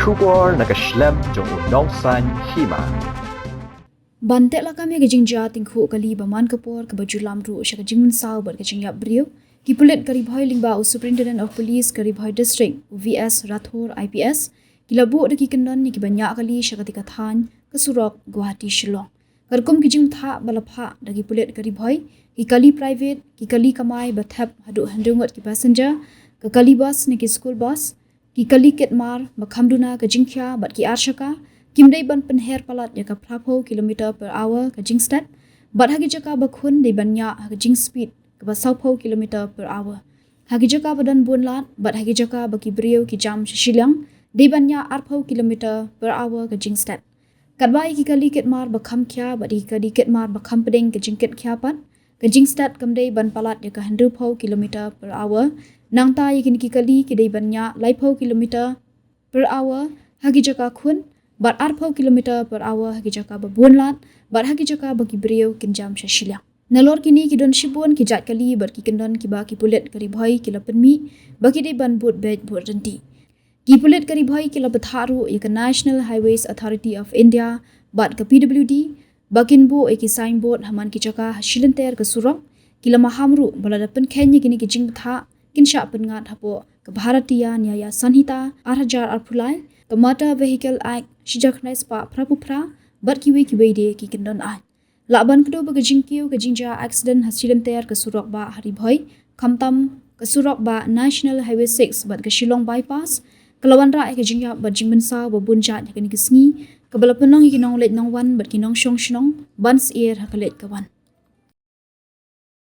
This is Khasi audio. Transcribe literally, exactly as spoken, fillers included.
Khubor na ka shlem jong u nongsan hima. Ban teh lakam ïa ka jingjia tyngkhuh kali ba man ka por kaba ju lam ruh sha ka jingmynsaw bad ka jingïap briew, ki pulit ka Ri Bhoi lyngba u Superintendent of Police ka Ri Bhoi District, u V S Rathore I P S, ki la buh da ki kyndon ïa kiba ñiah kali sha katei ka thaiñ ka surok Guwahati Shillong. Katkum ki jingthoh ba la phah da ki pulit ka Ri Bhoi, ki kali private, ki kali kamai ba thep haduh hynriew ngut ki passenger, ka kali bus ne ki school bus, ki kali kit mar ba kham duna ka jingkhia bad ki ar shaka, kim dei ban pynher palat ïa ka phra phew kilometer per hour ka jingstet, bad ha ki jaka ba khun dei ban ñiah ha ka jingspeed kaba saw phew kilometer per hour. Ha ki jaka ba don bun lad bad ha ki jaka ba ki briew ki jam sha shiliang, dei ban ñiah ar phew kilometer per hour ka jingstet. Katba ïa ki kali kit mar ba kham khia bad ïa ki kali kit mar ba kham pdeng ka jingkit khia pat, ka jingstet kam dei ban palat ïa ka hynriew phew kilometer per hour. Nangta ïa kine ki kali ki dei ban ñiah lai phew kilometer per hour ha ki jaka khun, bad ar phew kilometer per hour ha ki jaka ba bun lad, bad ha ki jaka ba ki briew kin jam sha shiliang. Nalor kine ki don shibun ki jait kali bad ki kyndon kiba ki pulit ka Ri Bhoi ki la pynmih ba ki dei ban bud beit bud ryntih. Ki pulit ka Ri Bhoi ki la bthah ruh ïa ka National Highways Authority of India bad ka P W D ba kin buh ïa ki signboard ha man ki jaka ha shilynter ka surok. Ki la maham ruh ba lada pynkheiñ ïa kine ki jingbthah, kin shah pynngat hapoh ka Bharatiya Nyaya Sanhita ar hajar arphew lai, ka Motor Vehicle Act shi hajar khyndai spah phra phew phra, bad kiwei kiwei de ki kyndon aiñ. Lah ban kdew ba ka jingkiew ka jingjia accident ha shilynter ka surok bah ha Ri Bhoi, khamtam ka surok bah National Highway six bad ka Shillong Bypass, ka la wanrah ïa ka jingïap bad jingmynsaw ba bun jait ha kine ki sngi, kaba la pynlong ïa ki nongleit nongwan bad ki nongshong shnong ban syier ha ka leit ka wan.